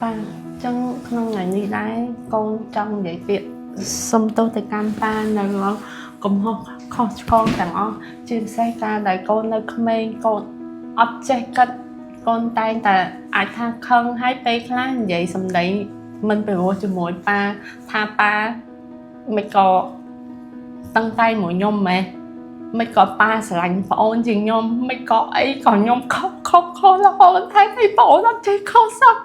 ប៉ាអញ្ចឹងក្នុងថ្ងៃនេះដែរកូនចង់និយាយពាក្យសុំទោសទៅកាន់ប៉ានៅកំហុសខុសឆ្គងទាំងអស់ជាពិសេសការដែលកូននៅក្មេងកូនអត់ចេះគិតកូនតែងតែអាចថាខឹងហើយពេលខ្លះនិយាយសម្ដីមិនពិរោះជាមួយប៉ាថាប៉ាមិនក៏តឹងតែងមួយខ្ញុំម៉េះមិនក៏ប៉ាស្រឡាញ់ប្អូនជាងខ្ញុំមិនក៏អីក៏ខ្ញុំខុសខុសខុសរហូតតែតែប្អូនអត់ចេះខុសសោះ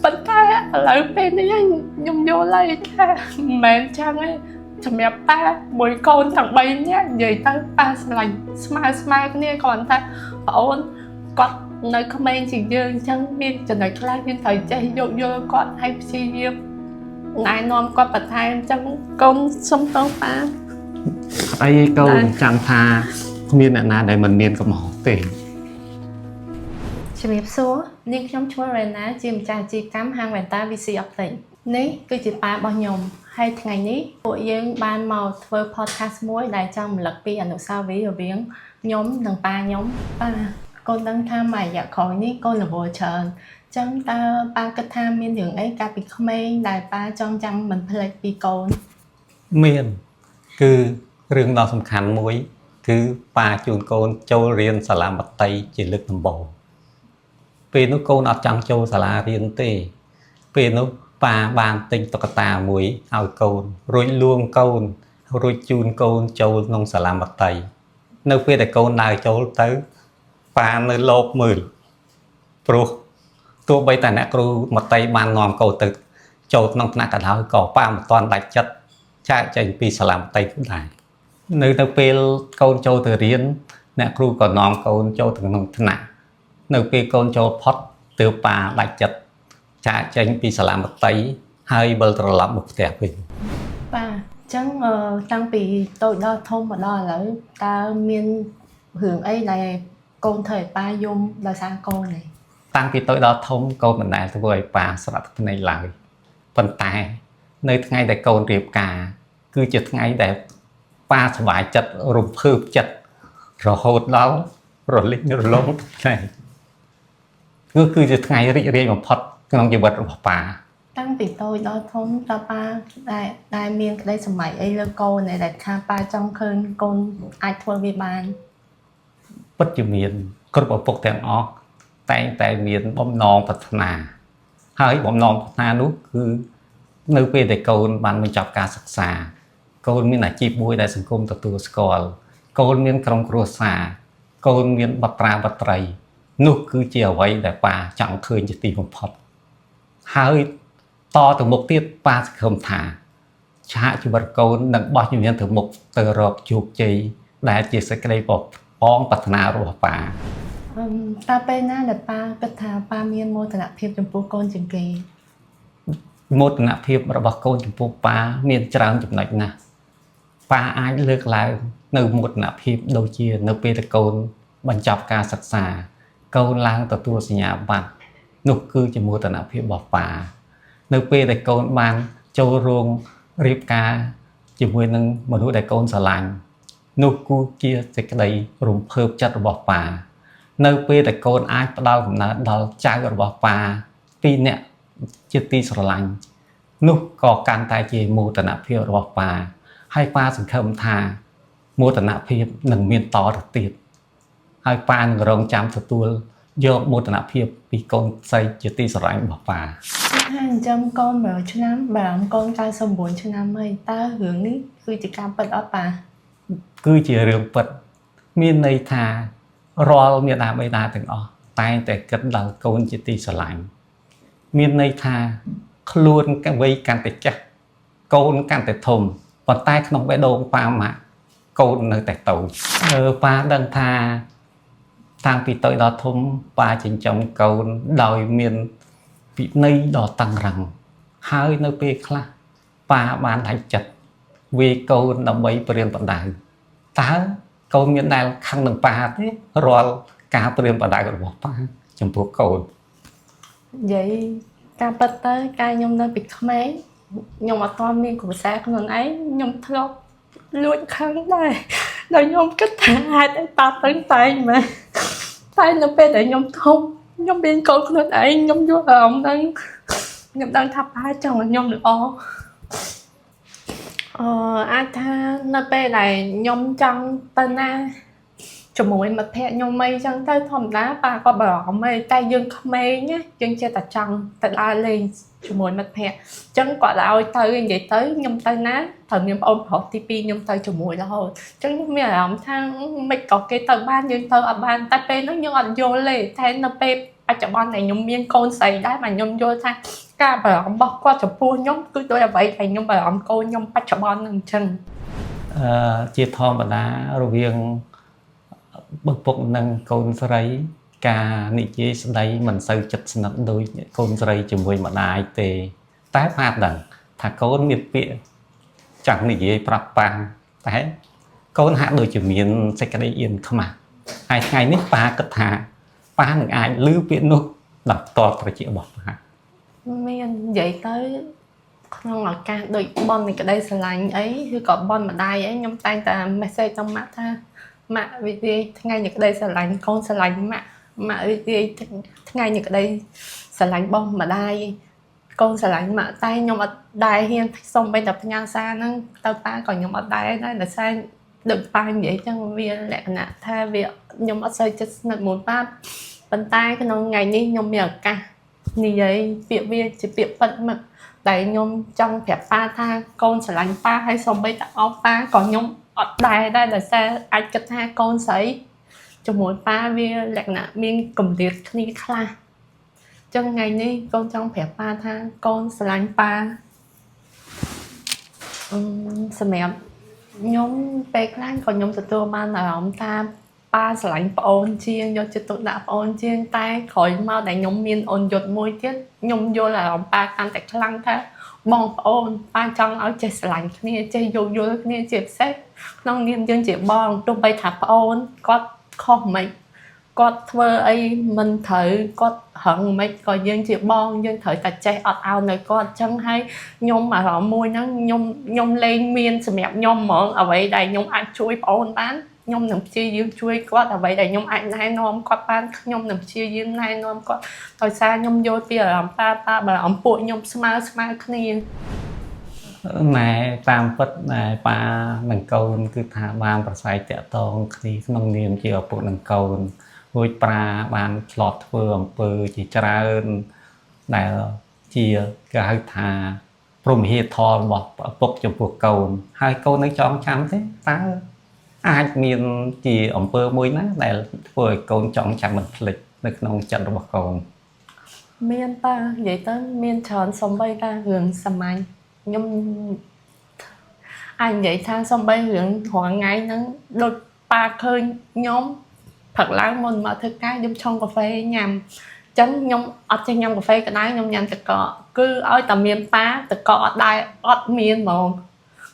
ប៉ុន្តែឥឡូវពេលនេះខ្ញុំយល់ហើយថាមិនមែនចឹងទេសម្រាប់ប៉ាមួយកូនទាំង3នាក់និយាយទៅប៉ាស្រឡាញ់ស្មើស្មើគ្នាគ្រាន់តែប្អូនគាត់នៅក្មេងជាងយើងអញ្ចឹងមានចំណុចខ្លះយើងត្រូវចេះយោគយល់គាត់ហើយព្យាយាមណែនាំគាត់បន្ថែមអញ្ចឹងកូនសុំទោសប៉ា អត់អីទេកូនចាំថាគ្មានអ្នកណាដែលមិនមានកំហុសទេ ជំរាបសួរនាងខ្ញុំឈ្មោះរ៉េណាជាម្ចាស់អាជីវកម្មហាងវ៉ែនតា VC Optic នេះគឺជាប៉ារបស់ខ្ញុំហើយថ្ងៃនេះពួកយើងបានមកធ្វើ podcast មួយដែលចង់រំលឹកពីអនុស្សាវរីយ៍រវាងខ្ញុំនិងប៉ាខ្ញុំប៉ាកូនដឹងថាមួយរយៈក្រោយនេះកូនរវល់ច្រើនអញ្ចឹងតើប៉ាគិតថាមានរឿងអីកាលពីក្មេងដែលប៉ាចងចាំមិនភ្លេចពីកូន មានគឺរឿងដ៏សំខាន់មួយ គឺប៉ាជូនកូនចូលរៀនសាលាមត្តេយ្យជាលើកដំបូងពេលនោះកូនអត់ចង់ចូលសាលារៀនទេ ពេលនោះប៉ាបានទិញតុក្កតាមួយឲ្យកូនរួចលួងកូនរួចជូនកូនចូលក្នុងសាលាមត្តេយ្យនៅពេលដែលកូនដើរចូលទៅប៉ានៅលបមើលព្រោះទោះបីតែអ្នកគ្រូមត្តេយ្យបាននាំកូនទៅចូលក្នុងថ្នាក់ក៏ដោយក៏ប៉ាមិនទាន់ដាច់ចិត្ត ចែកចេញពីសាលាមត្តេយ្យនោះដែរនៅទៅពេលកូនចូលទៅរៀនអ្នកគ្រូក៏នាំកូនចូលទៅក្នុងថ្នាក់នៅពេលកូនចូលផុតទើបប៉ាដាច់ចិត្តចាកចេញពីសាលាមត្តេយ្យហើយវិលត្រឡប់មកផ្ទះវិញ ប៉ាអញ្ចឹងតាំងពីតូចដល់ធំមកដល់ឥឡូវតើមានរឿងអីដែលកូនធ្វើឲ្យប៉ាយំដោយសារកូនទេ តាំងពីតូចដល់ធំកូនមិនដែលធ្វើឲ្យប៉ាស្រក់ទឹកភ្នែកឡើយប៉ុន្តែនៅថ្ងៃដែលកូនរៀបការគឺជាថ្ងៃដែលប៉ាសប្បាយចិត្តរំភើបចិត្តរហូតដល់រលីងរលោងទឹកភ្នែកគឺជាថ្ងៃរីករាយបំផុតក្នុងជីវិតរបស់ប៉ា តាំងពីតូចដល់ធំតើប៉ាដែលមានក្តីសម័យអីលើកូនដែលថាប៉ាចង់ឃើញកូនអាចធ្វើវាបាន ពិតជាមានគ្រប់ឪពុកទាំងអស់តែងតែមានបំណងប្រាថ្នាហើយបំណងប្រាថ្នានោះគឺនៅពេលដែលកូនបានបញ្ចប់ការសិក្សាកូនមានអាជីពមួយដែលសង្គមទទួលស្គាល់កូនមានក្រុមគ្រួសារកូនមានបុត្រាបុត្រី នោះគឺជាអ្វីដែលប៉ាចង់ឃើញជាទីបំផុតហើយតទៅមុខទៀតប៉ាសង្ឃឹមថាឆាកជីវិតកូននឹងបោះជំហានទៅមុខទៅរកជោគជ័យដែលជាសេចក្តីប្របងប្រាថ្នារបស់ប៉ា អឺមតើពេលណាដែលប៉ាគិតថាប៉ាមានមោទនភាពចំពោះកូនជាងគេ មោទនភាពរបស់កូនចំពោះប៉ាមានច្រើនចំណុចណាស់ប៉ាអាចលើកឡើងនៅមោទនភាពដូចជានៅពេលដែលកូនបញ្ចប់ការសិក្សា កូនឡើងទទួលសញ្ញាបត្រនោះគឺជាមោទនភាពរបស់ប៉ានៅពេលដែលកូនបានចូលរោងរៀបការជាមួយនឹងមនុស្សដែលកូនស្រឡាញ់នោះគឺជាសេចក្តីរំភើបចិត្តរបស់ប៉ានៅពេលដែលកូនអាចផ្ដល់កំណើតដល់ចៅរបស់ប៉ាពីរនាក់ជាទីស្រឡាញ់នោះក៏កាន់តែជាមោទនភាពរបស់ប៉ាហើយប៉ាសង្ឃឹមថាមោទនភាពនឹងមានតទៅទៀត ហើយប៉ានឹងរងចាំទទួលយកមោទនភាពពីកូនស្រីជាទីស្រឡាញ់របស់ប៉ា គាត់ថាចិញ្ចឹមកូន100ឆ្នាំបារម្ភកូន99ឆ្នាំហើយតើរឿងនេះគឺជាការពិតអត់ប៉ា គឺជារឿងពិតមានន័យថារាល់មាតាបិតាទាំងអស់តែងតែគិតដល់កូនជាទីស្រឡាញ់មានន័យថាខ្លួនកវ័យកាន់តែចាស់កូនកាន់តែធំប៉ុន្តែក្នុងបេះដូងប៉ាម៉ាក់កូននៅតែតូចអឺប៉ាដឹងថាតាំងពីតូចដល់ធំប៉ាចិញ្ចឹមកូនដោយមានវិន័យដ៏តឹងរឹងហើយនៅពេលខ្លះប៉ាបានដាច់ចិត្តវាយកូនដើម្បីព្រៀនប្រដៅតើកូនមានដែលខឹងនឹងប៉ាទេរាល់ការព្រៀនប្រដៅរបស់ប៉ាចំពោះកូន និយាយការពិតទៅកាលខ្ញុំនៅពីក្មេងខ្ញុំអត់ទាន់មានគ្រួសារខ្លួនឯងខ្ញុំធ្លាប់លួចខឹងដែរដោយខ្ញុំគិតថាហេតុអីប៉ាតឹងតែងមែនតែនៅពេលដែលខ្ញុំធំខ្ញុំមានកូនខ្លួនឯងខ្ញុំយល់អារម្មណ៍ហ្នឹង ខ្ញុំដឹងថាប៉ាចង់ឲ្យខ្ញុំល្អអឺអាចថានៅពេលដែលខ្ញុំចង់ទៅណាជាមួយមិត្តភក្តិខ្ញុំអីចឹងទៅធម្មតាប៉ាក៏បារម្ភឯងតែយើងក្មេងណាយើងចេះតែចង់ទៅដើរលេងជាមួយមិត្តភក្តិចឹងគាត់ឲ្យទៅនិយាយទៅខ្ញុំទៅណាត្រូវមានប្អូនប្រុសទី2ខ្ញុំទៅជាមួយរហូតចឹងខ្ញុំមានអារម្មណ៍ថាមិនក៏គេទៅបានយើងទៅអត់បានតែពេលហ្នឹងយើងអត់យល់ទេតែនៅពេលបច្ចុប្បន្នដែលខ្ញុំមានកូនស្រីដែរបាទខ្ញុំយល់ថាការបារម្ភរបស់គាត់ចំពោះខ្ញុំគឺដូចអ្វីដែលខ្ញុំបារម្ភកូនខ្ញុំបច្ចុប្បន្នហ្នឹងអញ្ចឹង ជាធម្មតារវាងឪពុកនិងកូនស្រី ការនិយាយស្ដីមិនសូវចិត្តស្និទ្ធដូចកូនស្រីជាមួយម្ដាយទេ តែប៉ាដឹងថាកូនមានពាក្យចង់និយាយប្រាប់ប៉ាតែកូនហាក់ដូចជាមានសេចក្តីអៀនខ្មាស់ហើយថ្ងៃនេះប៉ាគិតថាប៉ានឹងអាចឮពាក្យនោះដល់ផ្ទាល់ត្រចៀករបស់ប៉ា មាននិយាយទៅក្នុងឱកាសដូចបននៃក្តីស្រឡាញ់អីឬក៏បនម្ដាយអីខ្ញុំតែងតែ message ទៅម៉ាក់ថាម៉ាក់រីករាយថ្ងៃនៃក្តីស្រឡាញ់កូនស្រឡាញ់ម៉ាក់ម៉ាក់រីករាយថ្ងៃនៃក្តីស្រឡាញ់របស់ម្ដាយកូនស្រឡាញ់ម៉ាក់តែខ្ញុំអត់ដែលហ៊ានសុំបីតែផ្ញើសារហ្នឹងទៅប៉ាក៏ខ្ញុំអត់ដែរដែរដោយសារដូចប៉ានិយាយចឹងវាលក្ខណៈថាវាខ្ញុំអត់សូវចិត្តស្និទ្ធមួយប៉ាប៉ុន្តែក្នុងថ្ងៃនេះខ្ញុំមានឱកាស និយាយពាក្យវាជាពាក្យពិតមកតែខ្ញុំចង់ប្រាប់ប៉ាថាកូនស្រឡាញ់ប៉ាហើយសូម្បីតែអោបប៉ាក៏ខ្ញុំអត់ដែរដែរដោយសារអាចគិតថាកូនស្រីជាមួយប៉ាវាលក្ខណៈមានកម្រិតគ្នាខ្លះអញ្ចឹងថ្ងៃនេះកូនចង់ប្រាប់ប៉ាថាកូនស្រឡាញ់ប៉ាអឺសម្រាប់ខ្ញុំពេលខ្លះក៏ខ្ញុំទទួលបានអារម្មណ៍ថា ប៉ាស្រឡាញ់ប្អូនជាងយកចិត្តទុកដាក់ប្អូនជាងតែក្រោយមកដែលខ្ញុំមានអូនយុទ្ធមួយទៀតខ្ញុំយល់អារម្មណ៍ប៉ាកាន់តែខ្លាំងថាបងប្អូនប៉ាចង់ឲ្យចេះស្រឡាញ់គ្នាចេះយោគយល់គ្នាជាពិសេសក្នុងនាមយើងជាបងទោះបីថាប្អូនគាត់ខុសមិនគាត់ធ្វើអីមិនត្រូវគាត់រឹងមិនក៏យើងជាបងយើងត្រូវតែចេះអត់ឱននៅគាត់អញ្ចឹងហើយខ្ញុំអារម្មណ៍មួយហ្នឹងខ្ញុំលែងមានសម្រាប់ខ្ញុំហ្មងអ្វីដែលខ្ញុំអាចជួយប្អូនបាន ខ្ញុំនឹងព្យាយាមជួយគាត់អ្វីដែលខ្ញុំអាចណែនាំគាត់បានខ្ញុំនឹងព្យាយាមណែនាំគាត់ដោយសារខ្ញុំយល់ពីអារម្មណ៍ប៉ាប៉ាបារម្ភពួកខ្ញុំស្មើស្មើគ្នា ណែតាមពិតណែប៉ានិងកូន គឺថាបានប្រស័យតាក់ទងគ្នាក្នុងនាមជាឪពុកនិងកូនរួចប្រាបានឆ្លប់ធ្វើអំពើជាច្រើនដែលជាគេហៅថាព្រហ្មវិហារធម៌របស់ឪពុកចំពោះកូន ហើយកូននៅចងចាំទេតើអាចមានជាអំពើមួយណាដែលធ្វើឲ្យកូនចងចាំមិនភ្លេចនៅក្នុងចិត្តរបស់កូន មានប៉ានិយាយទៅមានច្រើនសំបីតារឿងសាមញ្ញខ្ញុំអាចនិយាយថាសំបីរឿងរាល់ថ្ងៃហ្នឹងដូចប៉ាឃើញខ្ញុំព្រឹកឡើងមុនមកធ្វើការខ្ញុំឆុងកាហ្វេញ៉ាំអញ្ចឹងខ្ញុំអត់ចេះញ៉ាំកាហ្វេក៏ដែរខ្ញុំញ៉ាំទឹកកកគឺឲ្យតែមានប៉ាទឹកកកអត់ដែរអត់មានហ្មង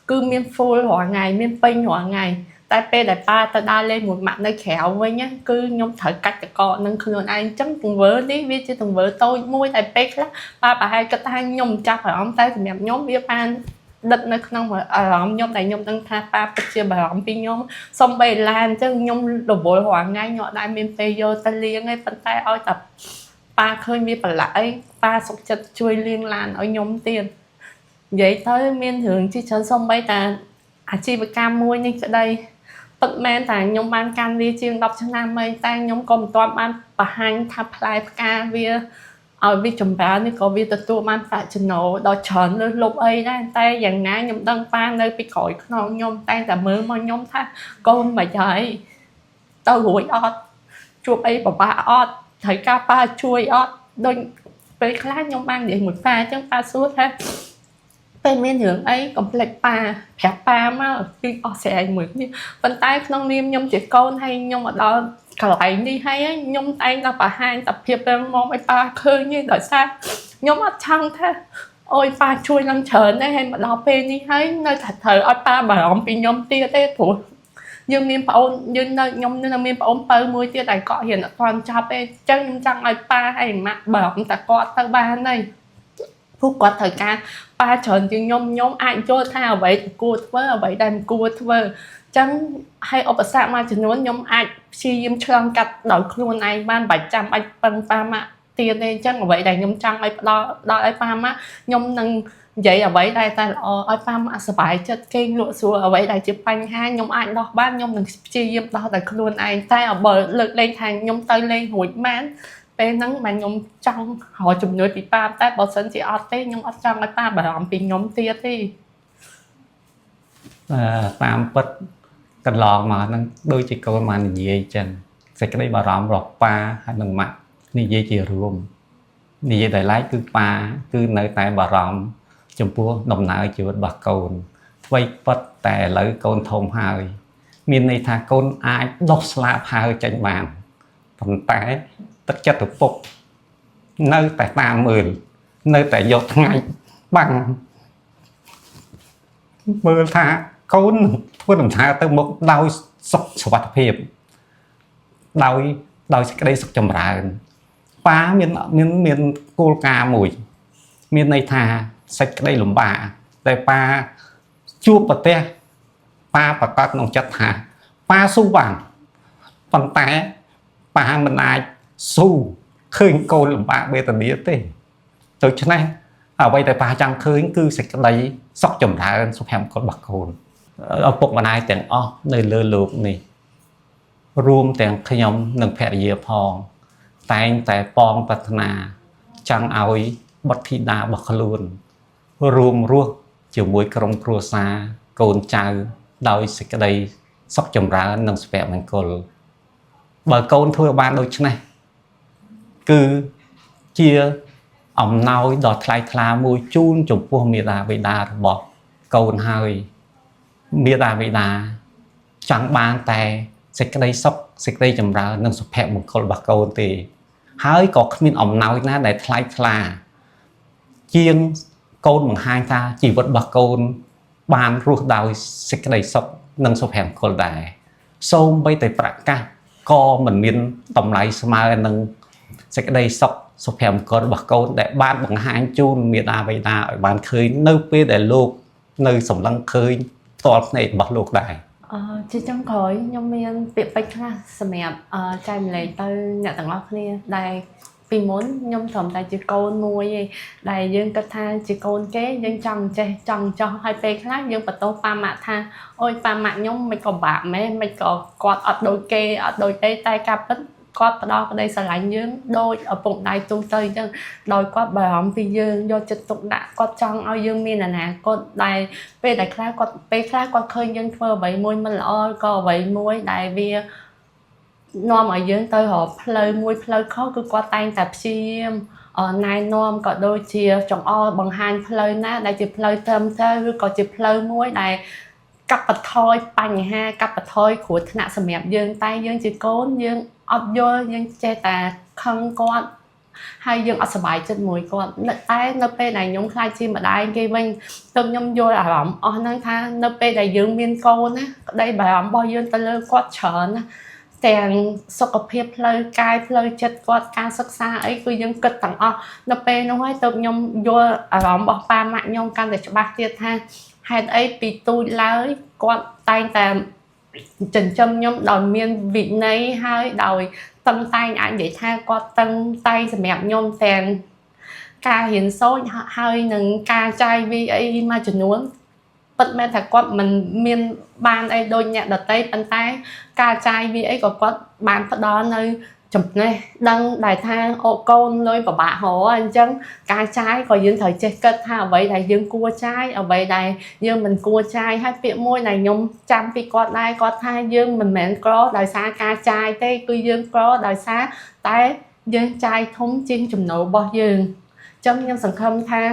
គឺមាន full រាល់ថ្ងៃមានពេញរាល់ថ្ងៃតែពេលដែលប៉ាទៅដើរលេងមួយម៉ាក់នៅក្រៅវិញណាគឺខ្ញុំត្រូវកាច់ទឹកកកនឹងខ្លួនឯងអញ្ចឹងទង្វើនេះវាជាទង្វើតូចមួយតែពេលខ្លះប៉ាប្រហែលគិតថាខ្ញុំមិនចាប់អារម្មណ៍តែសម្រាប់ខ្ញុំវាបានដិតនៅក្នុងអារម្មណ៍ខ្ញុំដែលខ្ញុំដឹងថាប៉ាពិតជាបារម្ភពីខ្ញុំសំបីឡានអញ្ចឹងខ្ញុំរវល់រាល់ថ្ងៃខ្ញុំអត់ដែលមានពេលយកទៅលាងទេប៉ុន្តែឲ្យតែប៉ាឃើញវាប្រឡាក់អីប៉ាសុខចិត្តជួយលាងឡានឲ្យខ្ញុំទៀតនិយាយទៅមានរឿងជាច្រើនសំបីតាអាជីវកម្មមួយនេះក្តីពិតមែនតែខ្ញុំបានកាន់វាជាង10ឆ្នាំហើយតែខ្ញុំក៏មិនទាន់បានបង្ហាញថាផ្លែផ្កាវាឲ្យវាចម្រើននេះក៏វាទទួលបានប្រាក់ចំណូលដ៏ច្រើនលើសលប់អីដែរតែយ៉ាងណាខ្ញុំដឹងប៉ានៅពីក្រោយខ្នងខ្ញុំតែតែមើលមកខ្ញុំថាកូនមិនហើយទៅរួចអត់ជួបអីពិបាកអត់ត្រូវការប៉ាជួយអត់ដូចពេលខ្លះខ្ញុំបាននិយាយមួយប៉ាអញ្ចឹងប៉ាសួរថាពេលមានរឿងអីកុំភ្លេចប៉ាប្រាប់ប៉ាមកគឺអស់ស្រែកមួយគ្នាប៉ុន្តែក្នុងនាមខ្ញុំជាកូនហើយខ្ញុំមកដល់កន្លែងនេះហើយខ្ញុំតែងតែបង្ហាញតែភាពរឹងមាំឲ្យប៉ាឃើញទេដោយសារខ្ញុំអត់ចង់ថាអូយប៉ាជួយឡើងច្រើនដែរហើយមកដល់ពេលនេះហើយនៅតែត្រូវឲ្យប៉ាបារម្ភពីខ្ញុំទៀតទេព្រោះយើងមានប្អូនយើងនៅខ្ញុំនៅមានប្អូនពៅមួយទៀតតែគាត់រៀនអត់ទាន់ចប់ទេអញ្ចឹងខ្ញុំចង់ឲ្យប៉ាហើយម៉ាក់បារម្ភតែគាត់ទៅបានហើយពួកគាត់ត្រូវការប៉ាច្រើនជាងខ្ញុំខ្ញុំអាចយល់ថាអ្វីដែលគួរធ្វើអ្វីដែលមិនគួរធ្វើអញ្ចឹងហើយឧបសគ្គមួយចំនួនខ្ញុំអាចព្យាយាមឆ្លងកាត់ដោយខ្លួនឯងបានបាច់ចាំបាច់ពឹងប៉ាម៉ាក់ ទៀតទេអញ្ចឹងអ្វីដែលខ្ញុំចង់ឲ្យផ្ដល់ដល់ឲ្យប៉ាម៉ាក់ខ្ញុំនឹងនិយាយអ្វីដែលតែល្អឲ្យប៉ាម៉ាក់សប្បាយចិត្តគេងលក់ស្រួលអ្វីដែលជាបញ្ហាខ្ញុំអាចដោះបានខ្ញុំនឹងព្យាយាមដោះដោយខ្លួនឯងតែបើលើកលែងថាខ្ញុំទៅលេងរួចបានពេលហ្នឹងបាទខ្ញុំចង់រកជំនួយពីប៉ាតែបើសិនជាអត់ទេខ្ញុំអត់ចង់ឲ្យប៉ាបារម្ភពីខ្ញុំទៀតទេ អឺតាមពិតកន្លងមកហ្នឹងដូចជាកូនបាននិយាយចឹងសេចក្តីបារម្ភរបស់ប៉ាហើយនិងម៉ាក់និយាយជារួមនិយាយដោយឡែកគឺប៉ាគឺនៅតែបារម្ភចំពោះដំណើរជីវិតរបស់កូនអ្វីពិតតែឥឡូវកូនធំហើយ មានន័យថាកូនអាចដោះស្លាបហើយចេញបានប៉ុន្តែទឹកចិត្តឪពុកនៅតែតាមមើលនៅតែយកថ្ងៃបាំងមើលថាកូននឹងធ្វើដំណើរទៅមុខដោយសុខសុវត្ថិភាពដោយដោយសេចក្តីសុខចម្រើនប៉ាមានមានមានគោលការណ៍មួយ មានន័យថាសេចក្តីលំបាកតែប៉ាជួបប្រទះ ប៉ាប្រកាសក្នុងចិត្តថាប៉ាស៊ូបានប៉ុន្តែប៉ាមិនអាចស៊ូឃើញកូនលំបាកវេទនាទេដូច្នេះអ្វីដែលប៉ាចង់ឃើញគឺសេចក្តីសុខចម្រើនសុភមង្គលរបស់កូនឪពុកម្ដាយទាំងអស់នៅលើលោកនេះរួមទាំងខ្ញុំនិងភរិយាផង តែងតែប៉ងប្រាថ្នាចង់ឲ្យបុត្រធីតារបស់ខ្លួន រួមរស់ជាមួយក្រុមគ្រួសារកូនចៅដោយសេចក្តីសុខចម្រើននិងសុភមង្គលបើកូនធ្វើបានដូច្នេះគឺជាអំណោយដ៏ថ្លៃថ្លាមួយជូនចំពោះមាតាបិតារបស់កូនហើយមាតាបិតាចង់បានតែសេចក្តីសុខសេចក្តីចម្រើននិងសុភមង្គលរបស់កូនទេ ហើយក៏គ្មានអំណោយណាដែលថ្លៃថ្លា ជាងកូនបង្ហាញថាជីវិតរបស់កូន បានរស់ដោយសេចក្តីសុខនិងសុភមង្គលដែរសូម្បីតែប្រកាសក៏មិនមានតម្លៃស្មើនឹងសេចក្តីសុខសុភមង្គលរបស់កូនដែលបានបង្ហាញជូនមាតាបិតាឲ្យបានឃើញនៅពេលដែលលោកនៅសម្លឹងឃើញផ្ទាល់ភ្នែករបស់លោកដែរ ជាចុងក្រោយខ្ញុំមានពាក្យពេចន៍ខ្លះសម្រាប់ចែករំលែកទៅអ្នកទាំងអស់គ្នាដែលពីមុនខ្ញុំត្រឹមតែជាកូនមួយឯងដែលយើងគិតថាជាកូនគេយើងចង់ចេះចង់ចោះហើយពេលខ្លះយើងបន្ទោសប៉ាម៉ាក់ថាអូយប៉ាម៉ាក់ខ្ញុំមិនក៏បាក់ម៉េះមិនក៏គាត់អត់ដូចគេអត់ដូចអីតែការពិតគាត់ផ្ដល់ក្តីស្រឡាញ់យើងដូចឪពុកម្ដាយទូទៅអញ្ចឹងដោយគាត់បារម្ភពីយើងយកចិត្តទុកដាក់គាត់ចង់ឲ្យយើងមានអនាគតដែល ពេលដែលខ្លះគាត់ពេលខ្លះគាត់ឃើញយើងធ្វើអ្វីមួយមិនល្អក៏អ្វីមួយដែលវានាំឲ្យយើងទៅរកផ្លូវមួយផ្លូវខុសគឺគាត់តែងតែព្យាយាមណែនាំក៏ដូចជាចង្អុលបង្ហាញផ្លូវណាដែលជាផ្លូវត្រឹមត្រូវឬក៏ជាផ្លូវមួយដែលកាត់បន្ថយបញ្ហាកាត់បន្ថយគ្រោះថ្នាក់សម្រាប់យើងតែយើងជាកូនយើងអត់យល់យើងចេះតែខឹងគាត់ហើយយើងអត់សប្បាយចិត្តមួយគាត់តែនៅពេលដែលខ្ញុំខ្លាចជាម្ដាយគេវិញ ទើបខ្ញុំយល់អារម្មណ៍អស់ហ្នឹងថានៅពេលដែលយើងមានកូនណាក្តីបារម្ភរបស់យើងទៅលើគាត់ច្រើនណាទាំងសុខភាពផ្លូវកាយផ្លូវចិត្តគាត់ការសិក្សាអីគឺយើងគិតទាំងអស់នៅពេលនោះហើយទើបខ្ញុំយល់អារម្មណ៍របស់ប៉ាម៉ាក់ខ្ញុំកាន់តែច្បាស់ទៀតថាហេតុអីពីទូចឡើយគាត់តែងតែចិញ្ចឹមខ្ញុំដោយមានវិន័យហើយដោយតឹងតែងអាចនិយាយថាគាត់តឹងតែងសម្រាប់ខ្ញុំទាំង ការរៀនសូត្រហើយនឹងការចាយវាយអីមួយចំនួនពិតមែនថាគាត់មិនមានបានអីដូចអ្នកដទៃប៉ុន្តែការចាយវាយអីក៏គាត់បានផ្ដល់នៅចំណេះដឹងដែលថាអូកូនលុយពិបាករកអញ្ចឹងការចាយក៏យើងត្រូវចេះគិតថាអ្វីដែលយើងគួរចាយអ្វីដែលយើងមិនគួរចាយហើយពាក្យមួយដែលខ្ញុំចាំពីគាត់ដែរគាត់ថាយើងមិនមែនក្រដោយសារការចាយទេគឺយើងក្រដោយសារតែយើងចាយធំជាងចំណូលរបស់យើង ចឹងខ្ញុំសង្ឃឹមថា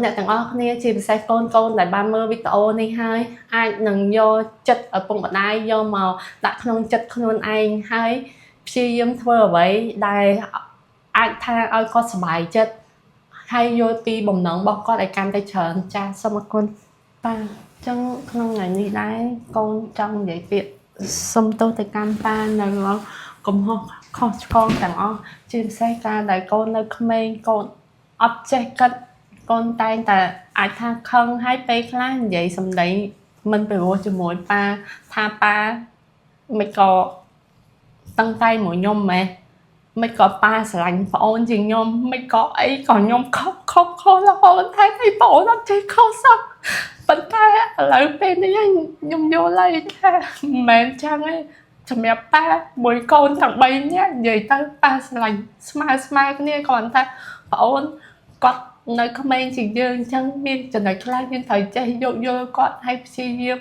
អ្នកទាំងអស់គ្នាជាពិសេសកូនកូនដែលបានមើលវីដេអូនេះហើយអាចនឹងយកចិត្តឪពុកម្ដាយយកមកដាក់ក្នុងចិត្តខ្លួនឯងហើយព្យាយាមធ្វើអ្វីដែលអាចថាឲ្យគាត់សប្បាយចិត្តហើយយល់ពីបំណងរបស់គាត់ឲ្យកាន់តែច្រើនចាសសូមអរគុណប៉ាអញ្ចឹងក្នុងថ្ងៃនេះដែរកូនចង់និយាយពាក្យសុំទោសទៅកាន់ប៉ានៅកំហុសខុសឆ្គងទាំងអស់ជាពិសេសការដែលកូននៅក្មេងកូនអត់ចេះគិតកូនតែងតែអាចថាខឹងហើយពេលខ្លះនិយាយសម្ដីមិនពិរោះជាមួយប៉ាថាប៉ាមិនក៏តឹងតែងមួយខ្ញុំម៉េះ មិនក៏ប៉ាស្រឡាញ់ប្អូនជាងខ្ញុំមិនក៏អីក៏ខ្ញុំខុសខុសខុសរហូតតែតែប្អូនអត់ចេះខុសសោះប៉ុន្តែឥឡូវពេលនេះខ្ញុំយល់ហើយថាមិនមែនចឹងទេសម្រាប់ប៉ាមួយកូនទាំង3នាក់និយាយទៅប៉ាស្រឡាញ់ស្មើស្មើគ្នាគ្រាន់តែប្អូនគាត់នៅក្មេងជាងយើងអញ្ចឹងមានចំណុចខ្លះយើងត្រូវចេះយោគយល់គាត់ហើយព្យាយាម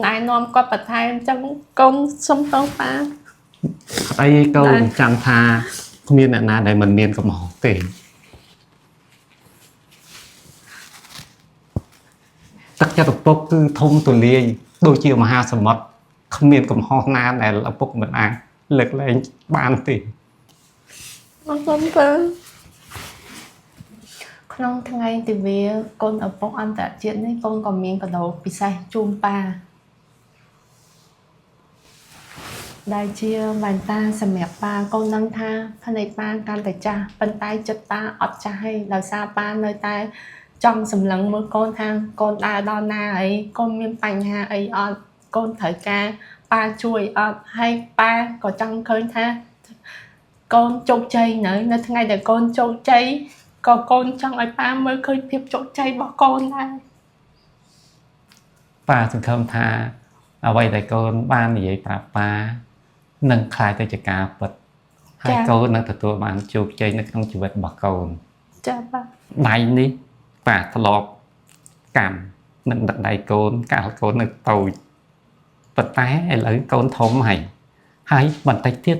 ណែនាំគាត់បន្ថែមអញ្ចឹងកូនសុំទោសប៉ា អត់អីទេកូនចាំថាគ្មានអ្នកណាដែលមិនមានកំហុសទេទឹកចិត្តឪពុកគឺធំទូលាយដូចជាមហាសមុទ្រគ្មានកំហុសណាដែលឪពុកមិនអាចលើកលែងបានទេ អរគុណប៉ាក្នុងថ្ងៃទិវាកូនឪពុកអន្តរជាតិនេះកូនក៏មានកាដូពិសេសជូនប៉ាដែលជាវ៉ែនតាសម្រាប់ប៉ាកូនដឹងថាភ្នែកប៉ាកាន់តែចាស់ប៉ុន្តែចិត្តប៉ាអត់ចាស់ទេដោយសារប៉ានៅតែចង់សម្លឹងមើលកូនថាកូនដើរដល់ណាអីកូនមានបញ្ហាអីអត់កូនត្រូវការប៉ាជួយអត់ហើយប៉ាក៏ចង់ឃើញថា កូនជោគជ័យនៅនៅថ្ងៃដែលកូនជោគជ័យក៏កូនចង់ឲ្យប៉ាមើលឃើញភាពជោគជ័យរបស់កូនដែរ ប៉ាសង្ឃឹមថាអ្វីដែលកូនបាននិយាយប្រាប់ប៉ានឹងក្លាយទៅជាការពិតហើយកូននឹងទទួលបានជោគជ័យនៅក្នុងជីវិតរបស់កូន ចាប៉ា ដៃនេះប៉ាធ្លាប់កម្មនឹងដឹកដៃកូនកាលកូននៅតូចប៉ុន្តែឥឡូវកូនធំហើយហើយបន្តិចទៀត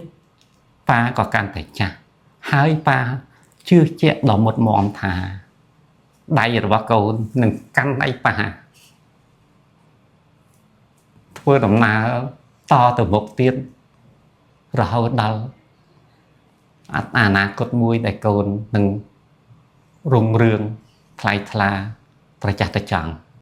ប៉ាក៏កាន់តែចាស់ហើយប៉ាជឿជាក់ដ៏មុតមមថាដៃរបស់កូននឹងកាន់ដៃប៉ាធ្វើដំណើរតទៅមុខទៀតរហូតដល់អនាគតមួយដែលកូននឹង រុងរឿងថ្លៃថ្លាត្រចះត្រចង់។